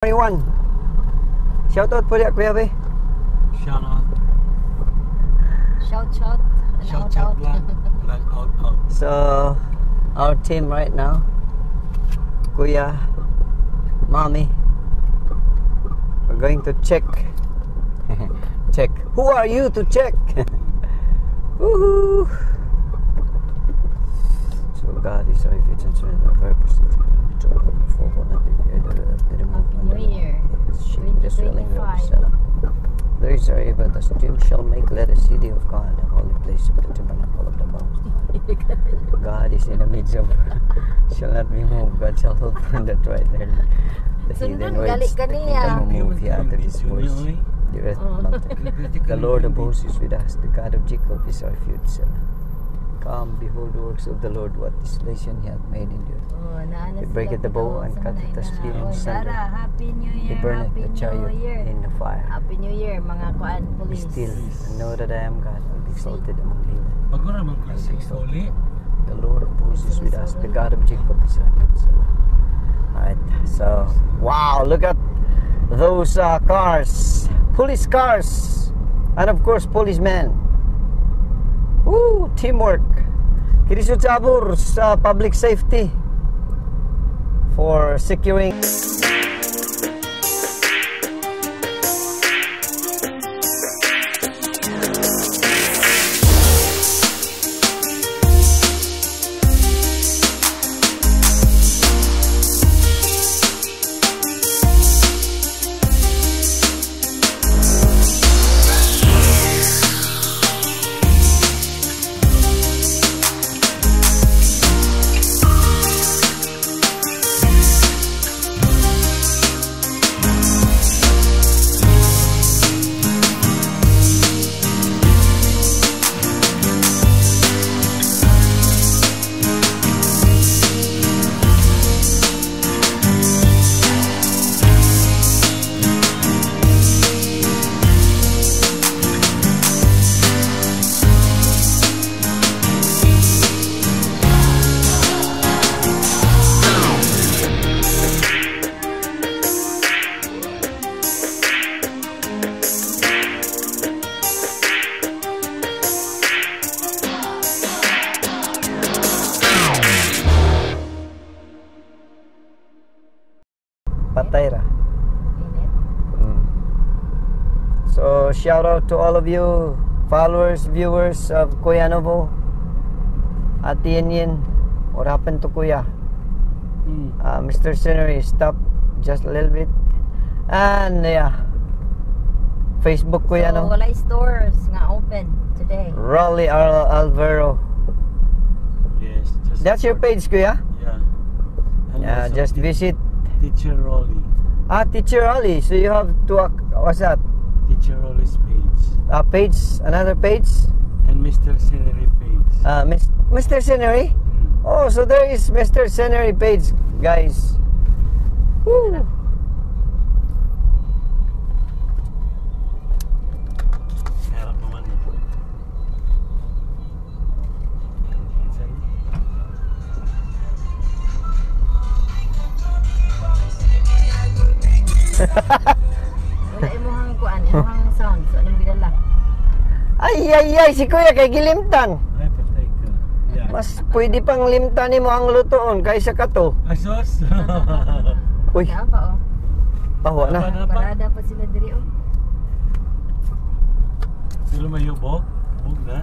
21. Shout out po diya, Kuya Be. Shout out. Shout, shout. And Shout, out, shout out. Lang. Lang, out, out. So, our team right now, Kuya, Mommy, we're going to check. Check. Who are you to check? Woohoo! So God is our refuge and strength, our very present Happy New Year. 2025. There is a river, the stream shall make let the city of God, the holy place of the tabernacle of the Most High. God is in the midst of shall not be moved. God shall help from that right there. The heathen Sundan, gali waits, the ka niya. kingdom will move, he uttered his voice. The earth melted. The Lord of hosts is with us. The God of Jacob is our refuge. Come, behold the works of the Lord, what desolation he hath made in the earth. Oh, naa na He sila breaketh the bow and sa cutteth the mga spear in ina. Oy, sunder. Dara, Happy New He Year, burneth Happy the New chariot Year. in the fire. Happy New Year, mga kuan, Be police. still and know that I am God. I will be exalted among the heathen. Bago naman ko sa uli. The Lord of hosts is with us. The God of Jacob is our refuge. Alright, so wow, look at those cars, police cars, and of course policemen. Woo, teamwork. Kini sa sa public safety for securing. Patay ra. Init. So shout out to all of you followers, viewers of Kuya Novo. Ate Yin Yin, what happened to Kuya? Mr. Scenery, stop just a little bit. And yeah, Facebook Kuya So, no? walay stores nga open today. Rolly Alvaro. Yes. Just That's your page, Kuya? Yeah. And Yeah, also just visit. Teacher Rolly. Ah, Teacher Rolly. So you have two, what's that? Teacher Rolly's page. Page, another page? And Mr. Scenery page. Mr. Scenery? Mm. Oh, so there is Mr. Scenery page, guys. Woo! Harap naman. Sorry. Wala imuhang kuan, imuhang sound. So, anong gidala? Ay, ay, ay, si Kuya kay gilimtan. Ay, patay ka. Yeah. Mas pwede pang limtan nimo ang lutoon kaysa kato. Ay, sus! Uy, Naa pa oh. pahuwa na. Apa na pa? Parada pa sila diri oh. Sila may hubog? Hubog na?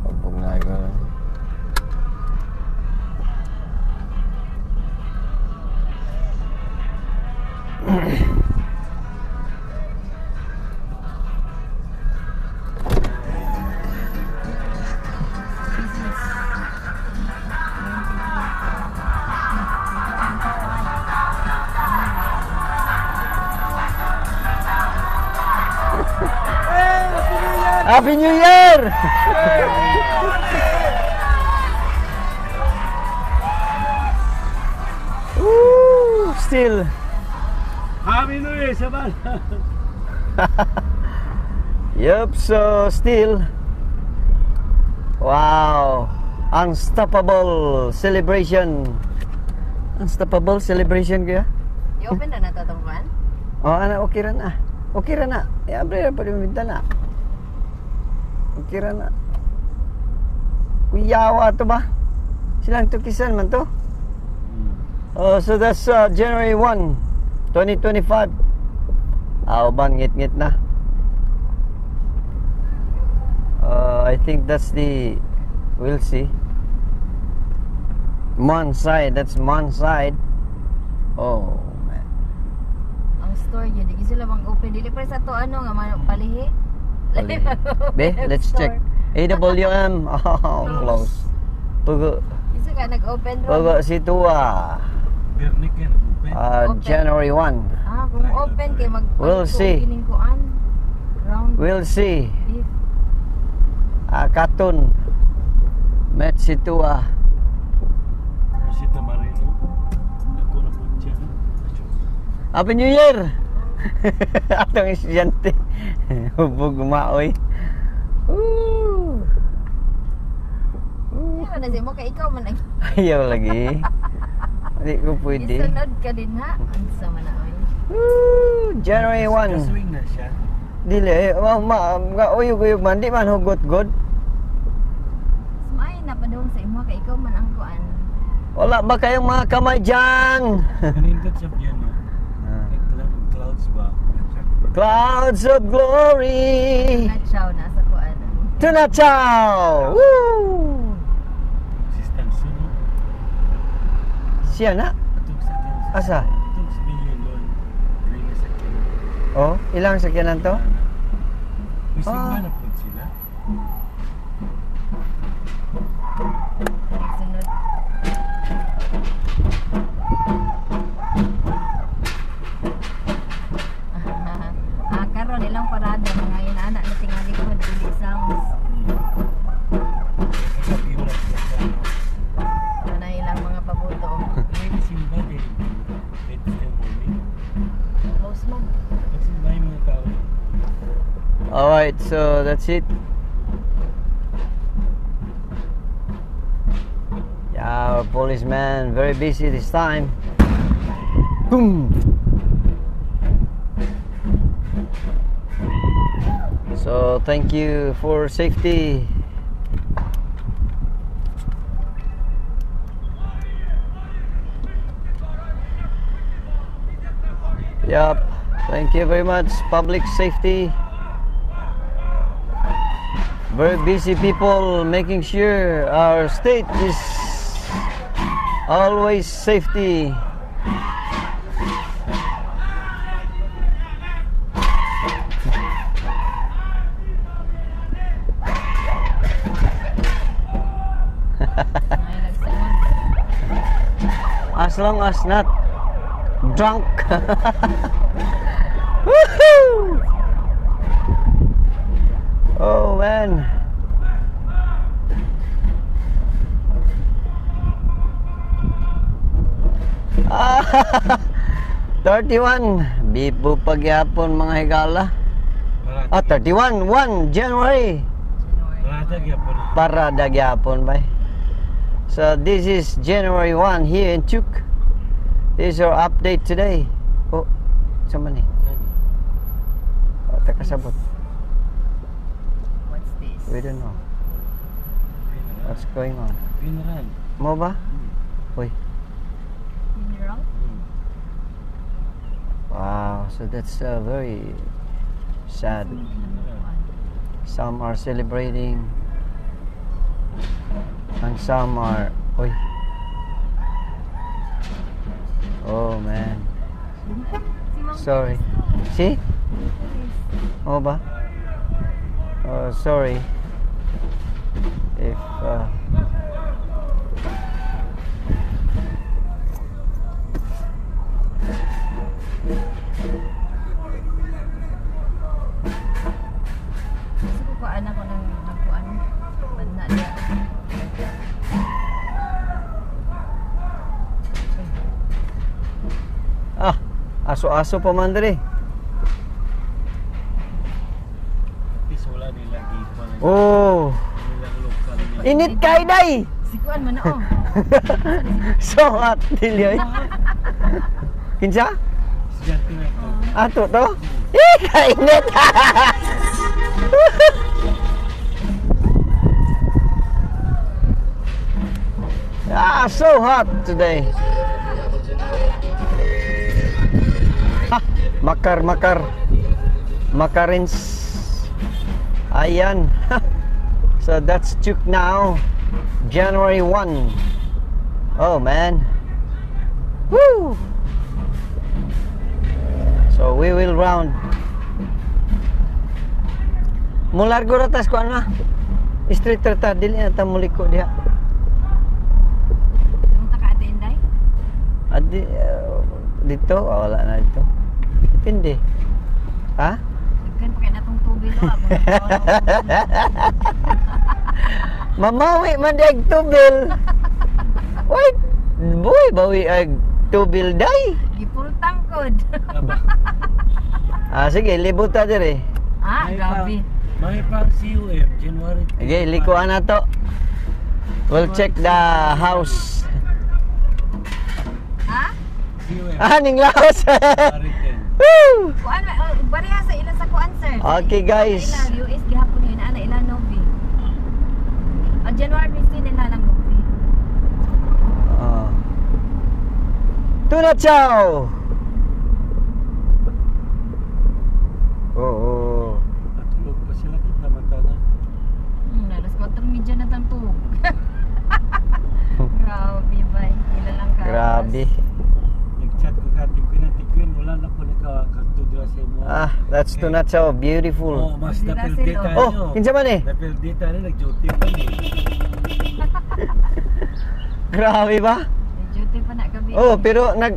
Hubog na ko. Happy New Year! Woo, still. Happy New Year, Sabal! Yep, so still. Wow. Unstoppable celebration. Unstoppable celebration kaya? I-open na nato tong kuan? Oh, ana, okay ra na. Okay ra na. Eh, abre ra pa yung bintana. Okay ra na. Kuyawa to ba? Silang tukisan man to. Oh, so that's January 1, 2025. Uban ngit-ngit na. I think that's the, we'll see. Mon side, that's Mon side. Oh man. Ang store yun, di sila bang open. Dili pa sa to ano nga manok palihi. Palihi. Be, let's check. AWM, oh, close. Pugo, Isa ka nag-open ron. Pugo si Tua. Bernik yan, open. Open. January 1. Ah, kung open kay mag We'll see. Kining kuan. Round We'll see. beef. Katun. Met si Tua. Bisita Marino. Ako na po siya. Happy New Year! Atong estudyante. Hubog maoy. Woo! Woo! Pero na si mo kay ikaw man ang Ayaw lagi. Hindi ko pwede. isunod ka din ha. Unsa man na oy. Woo! January 1. Kaswing na siya. Dili, eh, uyog-uyog man. Di man hugot god. Smile na padung sa imo kay ikaw man ang kuan. Wala ba kayong mga kamay dyan? Kanindot sa piano. Clouds ba? Clouds of glory. Na chow na sa kuan. Tuna chow! Woo! Si Stanson. Siya na? Atong sa Asa? Atong sa Bililon. Green na sa kin. Oh, ilang sakyanan to? May simba Ah. na po sila. Sunod. Ah, karon ilang parada mga inana na tingali ko dili sounds. Sabi mo lang sila sa ano. Ana ilang mga pabuto. May simba din. It's the morning. Close man. Nagsimba yung mga tao. Alright, so that's it. Yeah, our policeman very busy this time. Boom. So thank you for safety. Yep. Thank you very much. Public safety. Very busy people making sure our state is always safety. Ay, nagsunod. As long as not drunk. Woohoo! Oh man. Ah, 31. Bibo pagyapon mga higala. Ah, 31, 1 January. Parada gyapon. Parada gyapon bay. So this is January 1 here in Chuuk. This is our update today. Oh, sa man eh? Oh, takasabot. What's this? We don't know. What's going on? Funeral. Mo ba? Uy. Funeral? Wow, so that's very sad. Some are celebrating and some are, uy. Oh man. Sorry. See? Mo ba? Oh, sorry. If Gusto ko kuan ako ng nagkuan. Banna niya. Ah, aso-aso pa man diri. Is wala nila gipa. Oh, Nilang lokal nila. Init kay day. Si kuan man na oh. So hot dili ay. Kinsa? Estudyante na ito. Ato to? Eh, kainit! Ah, so hot today. Ha, makar, makar. Makarins. Ayan. So that's Chuuk now. January 1. Oh man. Woo! So we will round. Mulargo ra tas kuan ma. Straight ra ta, dili na ta muliko diha. Tunta ka ate Inday? Adi, dito, ah, wala na dito. Depende. Ha? Daghan pa kay natong tubig lo. Mamawi man di ag tubil. Wait, boy, bawi ag tubil day. Gipultang kod. Aba. Ah, sige, libot ta dire. Ah, May grabe. May pang COM, January 2. Sige, likuan na to. We'll check the house. Ha? COM, Ah, ning laos. January 10. Woo! Kuan oh, bariha sa ila sa kuan sir. Okay, guys. Ila US gihapon yun ana ila Novi. Ah, January 15 nila lang Novi. Oh. Tuna chow. Oh, oh. Natulog pa sila kita mata na. Alas 4:30 na tantog. Grabe bay. Ila lang ka. Grabe. Nag-chat ko ka, Tigwin na Tigwin, wala na ko nakakatudra sa imo. Ah, that's Tuna chow. Beautiful. Oh, mas Sila dapil sila. data Oh, nyo. kinsa man eh? Dapil data nyo, nag-duty pa ni. Grabe ba? Duty pa na gabi. Oh, pero nag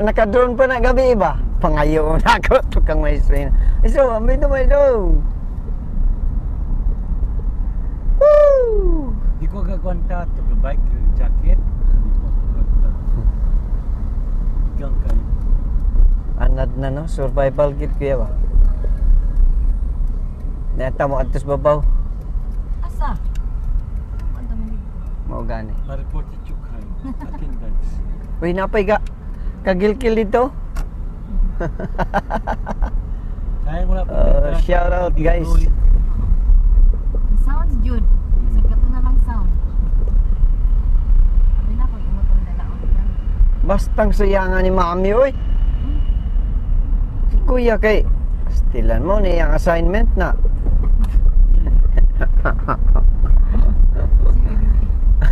naka-drone pa na gabi ba? Pangayo na ako tukang maestro. So, amito maestro. Woo! Di ko gagwanta to, bike jacket. Di ko gagwanta. Igang kayo. Anad na no, survival kit kuya ba? Neta mo adtos babaw. Asa? Ang dami nito. Mao gani. Ma-report sa Chukhay. Attendance. Uy, napay ka kagilkil dito. Sayang wala pa. Shout out guys. Ang sounds jud. Sa kato na lang sound. Sabi na kung imo tong dalaon ka. Bastang sayangan ni mami oy. Kuya kay stilan mo ni ang assignment na.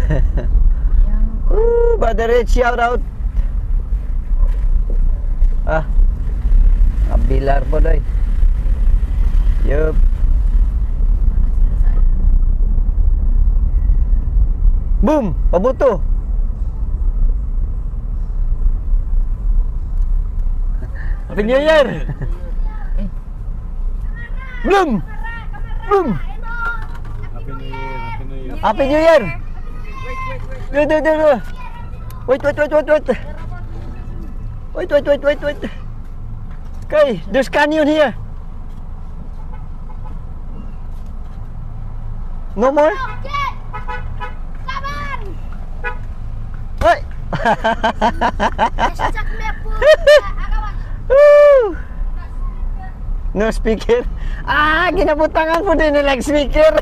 Yang Ooh, Brother Rich, shout out. Ah. Abilar po doy. Yup. wala sila sa Boom! Pabuto! Happy New Year! Bloom! Bloom! Happy New Year, Happy New Year. Happy New Year! Do, do, do, do. Wait, wait, wait, wait, wait. Wait, wait, wait, wait, wait. Okay, there's canyon here. No more? Come on! Wait! Woo! No speaker. Ah, ginabutangan po din nila speaker.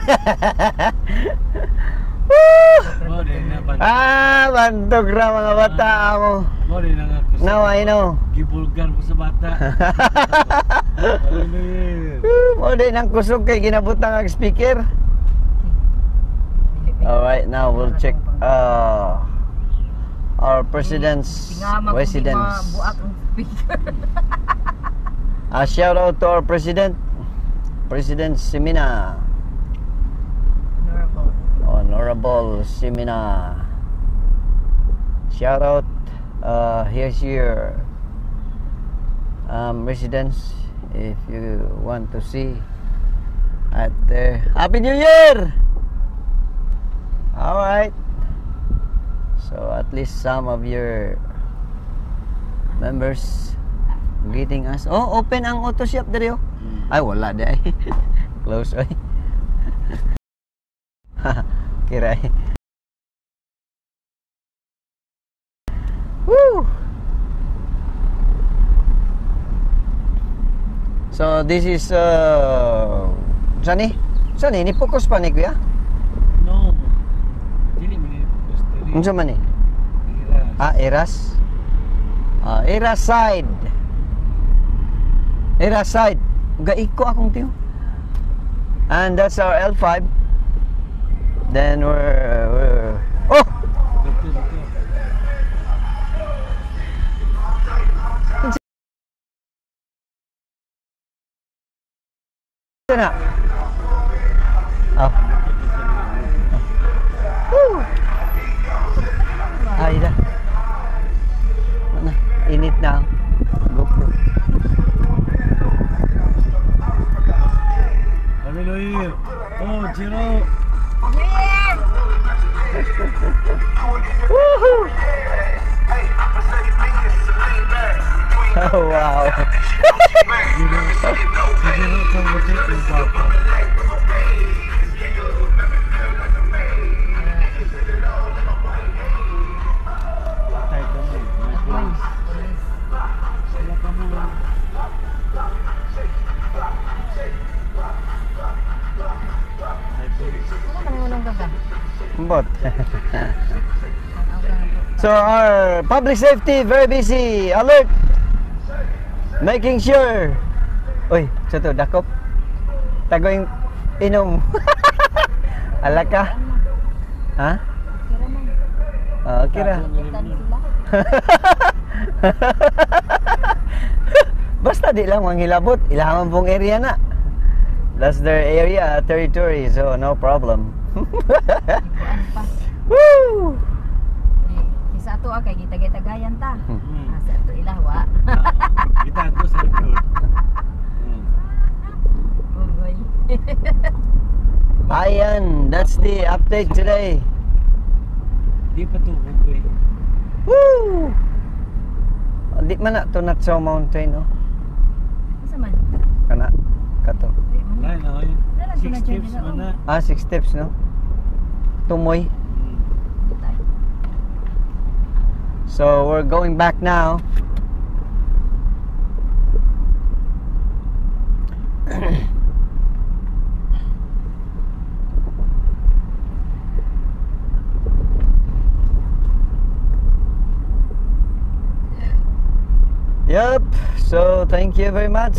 Woo! Mo din na bantog. Ah, bantog ra mga bata ako. Mo din na nga ko sa- Now I know. Gibulgar mo sa bata. Happy New Year. Woo, mo din ang kusog kay ginabutang ang speaker. Alright, now we'll check our president's residence. Buak ang speaker. Shout out to our president, President Simina. Honorable. Honorable Simina. Shout out. Here's your residence if you want to see at there. Happy New Year! All right. So at least some of your members greeting us. Oh, open ang auto shop diri oh. Ay, wala di ay. Close ay. Kiray. Woo! So this is sani? Sani ni focus pa ni, kuya? No. Dili man ni focus diri. Unsa man ni? Ira. Ah, Iras. Ah, Iras side. Iras side. Gaiko akong tiyo. And that's our L5. Then we're, oh! Dito dito. Ito na. Oh. Woo! Ay, da. Ano, init na ang GoPro. Happy New Year. Oh, Jiro. New Year! Woohoo! Oh, wow. Jiro. Si Jiro kang buti yung bata. Patay ka mo. May police. Police. Wala ka mo. May police. Ano mangunong ka ba? Bot. Tanaw ka na po. So our public safety very busy, alert, making sure. Uy, sa to dakop. Tagoy inom. Alaka. Ha? Kira man. Ah, okay ra. Tan sila. Basta di lang manghilabot, ilahan pong area na. That's their area, territory, so no problem. Kuan pa. Woo! Eh, kisa ato ah, kay gitagay-tagayan ta. Ah, sa ato ilahwa. Kita ako sa likod. Bugoy. Ayan, that's the update today. Di pa to bugoy. Woo! Di man na to Natsaw Mountain, no? Asa man? Kana, kato. Ay, man. Wala na yun. Wala lang Six sila dyan steps nila, man na. Ah, six steps, no? Tumoy. Tayo. So we're going back now. Yep. So thank you very much.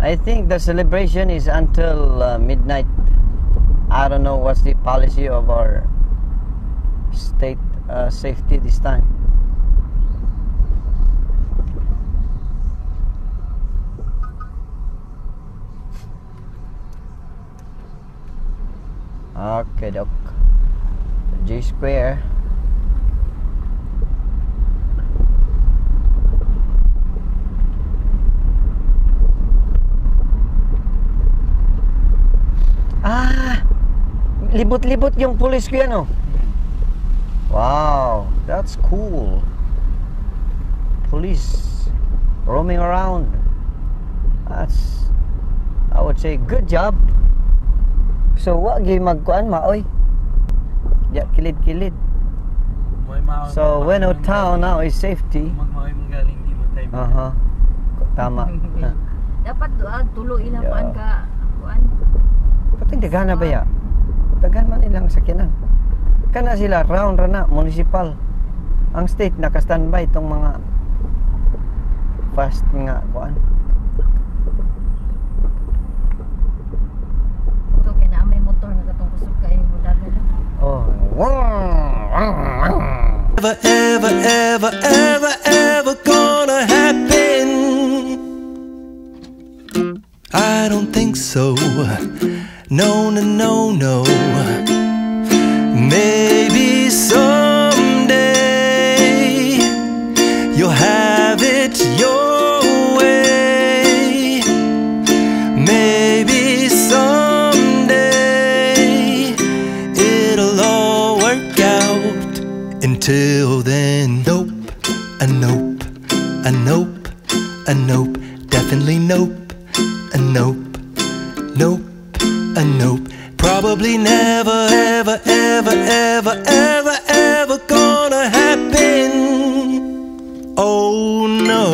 I think the celebration is until midnight. I don't know what's the policy of our state safety this time. Okay, doc. G Square. Ah, libot-libot yung police ko yan, oh. Wow, that's cool. Police roaming around. That's, I would say, good job. So, wa gyud magkuan maoy. Ya kilid-kilid. So, Weno town now is safety. Magmaoy mong galing di mo tayo. Aha. Tama. Dapat doa tulo ilang kuan ka kuan. Patay daghan na ba ya? Daghan man ilang sakyanan. Kana sila round ra na municipal. Ang state naka-standby itong mga fast nga kuan. Ito kay naa may motor nga katong kusog kay mudagan. Oh. Ever, ever, ever, ever, ever gonna happen. I don't think so. No, no, no, no. Maybe someday you'll have it your way. Maybe someday it'll all work out. Until then, nope, a nope, a nope, a nope, definitely nope, a nope, nope, a nope. Probably never, ever, ever, ever, ever, ever gonna happen. Oh no.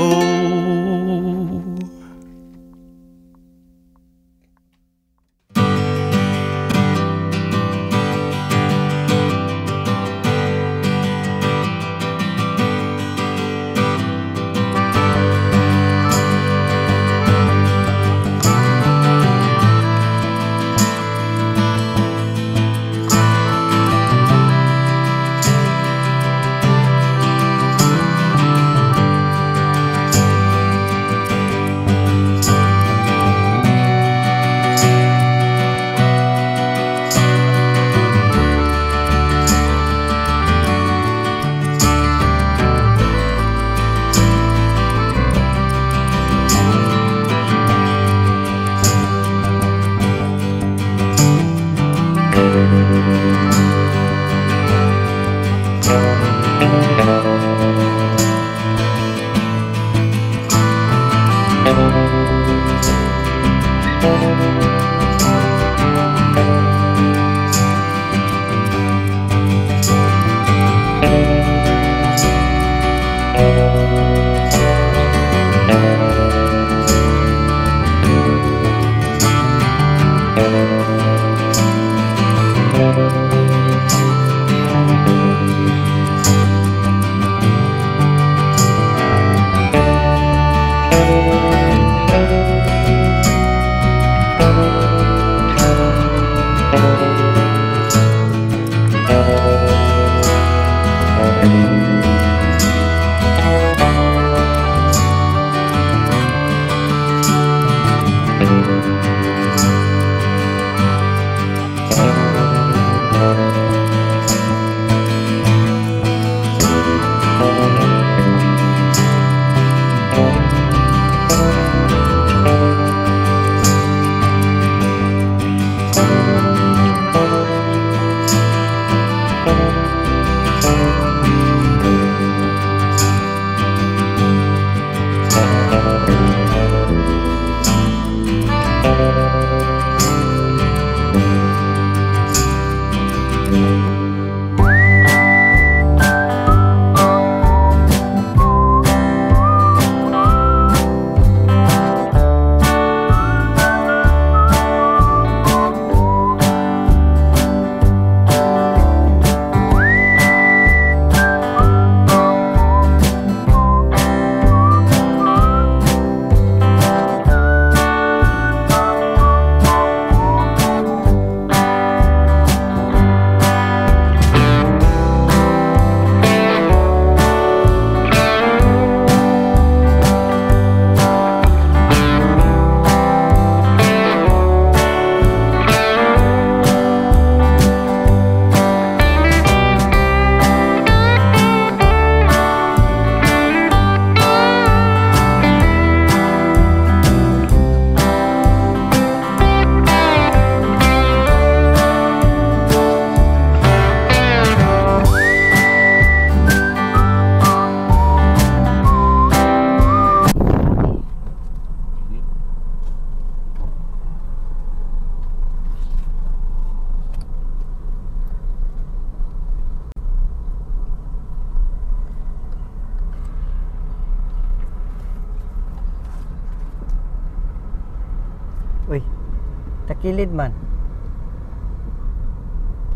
Uy, takilid man.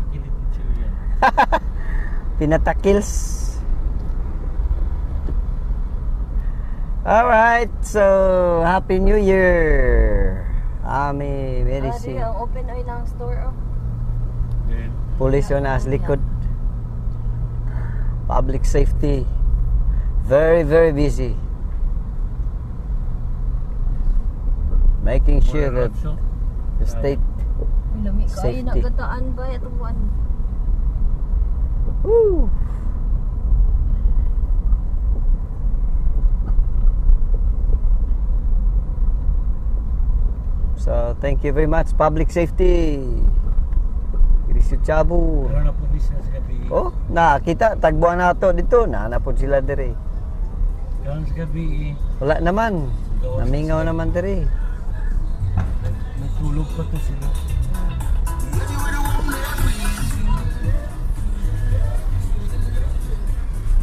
Takilid din siya yan. Pinatakils. Alright, so Happy New Year. Ami, very Ah, soon. di, ang open oil lang store oh. Then, Pulis yun as likod. Public safety. Very, very busy. Making sure that the state Uy, lami kaayo na Safety. gataan ba atong buwan. Woo! So, thank you very much. Public safety. Grisyo Chabo. Wala na pulis na sa gabi. Oh, nakita. Tagbuan na to dito. Naanapod sila dire. Karon sa gabi eh. Wala naman. Gawas Namingaw sila. naman dire. Nagtulog pa to sila.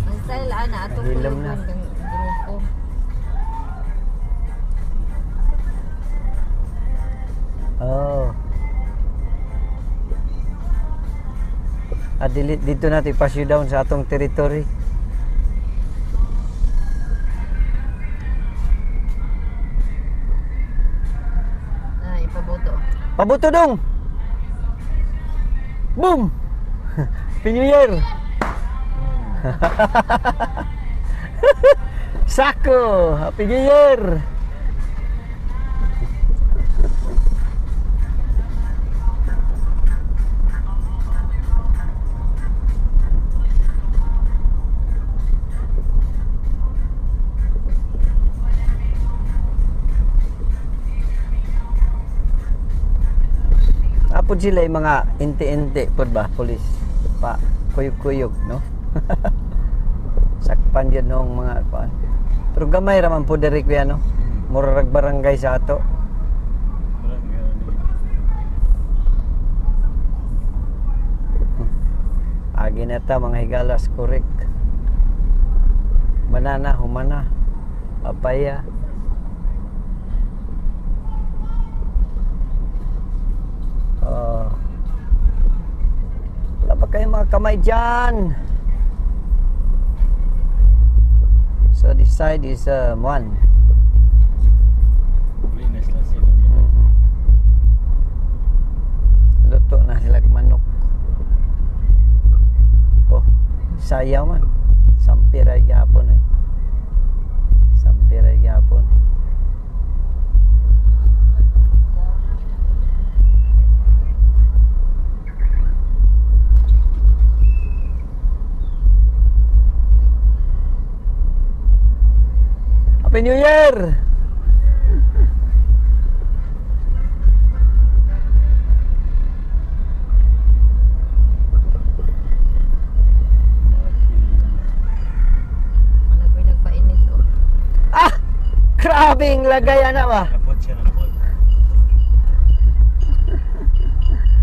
Ang style ana atong Nahilom na. tulugon kang grupo. Oh. Ah, dili, dito natin pass you down sa atong territory. Ay, paboto. Pabuto dong! Boom! Happy New Year! Sako! Happy New Year! Apod sila yung mga inti-inti pod ba, police pa kuyog-kuyog, no? Sakpan yun noong mga kuan. Pero gamay ra man po diri kuya, no? Murag barangay sa ato. Barangay ano. Agi na ta, mga higalas, correct. Banana, humana, papaya. Oh. Wala ba kayong mga kamay dyan? So this side is one. Uli na sila sila. Luto na sila manok. Oh, sayaw man. Sampiray gihapon ay. Sampiray gihapon. Happy New Year! Mga kilo. Wala ko'y nagpainit oh. Ah! Grabe ang lagay ana ba? Rapot siya, rapot.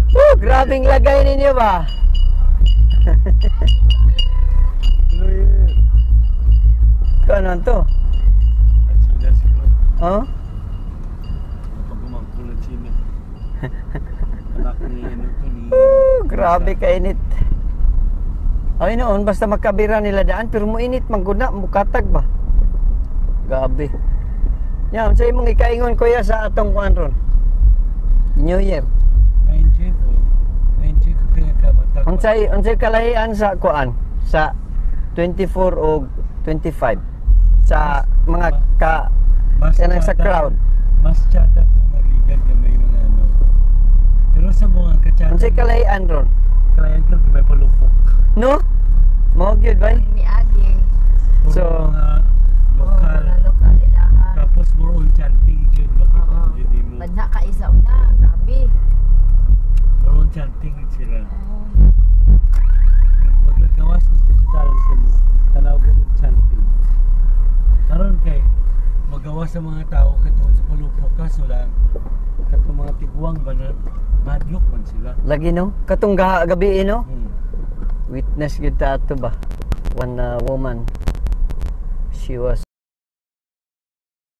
Oh, grabe ang lagay ninyo ba? Kung ano to? At sila siguro. Oh? Pag umangkul at sila. Anak ni ano to ni. Oh, grabe kainit. Ay noon, basta magkabira nila daan, pero muinit mangguna, mukatag ba? Grabe. Yan, sa imong ikaingon kuya sa atong kuan ron. New Year. Na-enjoy ko. Na-enjoy ko kaya ka matakot. Unsay kalahian sa kuan sa 24 o 25 sa mga ka Mas kanang sa tsada- crowd. Mas tsada kung magligan ka may mga ano. Pero sa bunga katsada. Unsay kalahian ron? Kalayan ka may palupok. No? Mao gyud bay. Miagi. Puro So- mga lokal. Oo, mga lokal ilaha. Tapos more on chanting jud makita Oo. jud nimo. Banha ka isa una, grabe. More on chanting sila. Oo. Maglagawas nito sa dalan kamo. Tanaw gud og chanting. Karon kay magawas sa mga tao kay tungod sa palupok kaso lang katong mga tigwang ba na madlok man sila. Lagi no? Katong gabi no? Hmm. Witness gyud ta ato ba? One woman. She was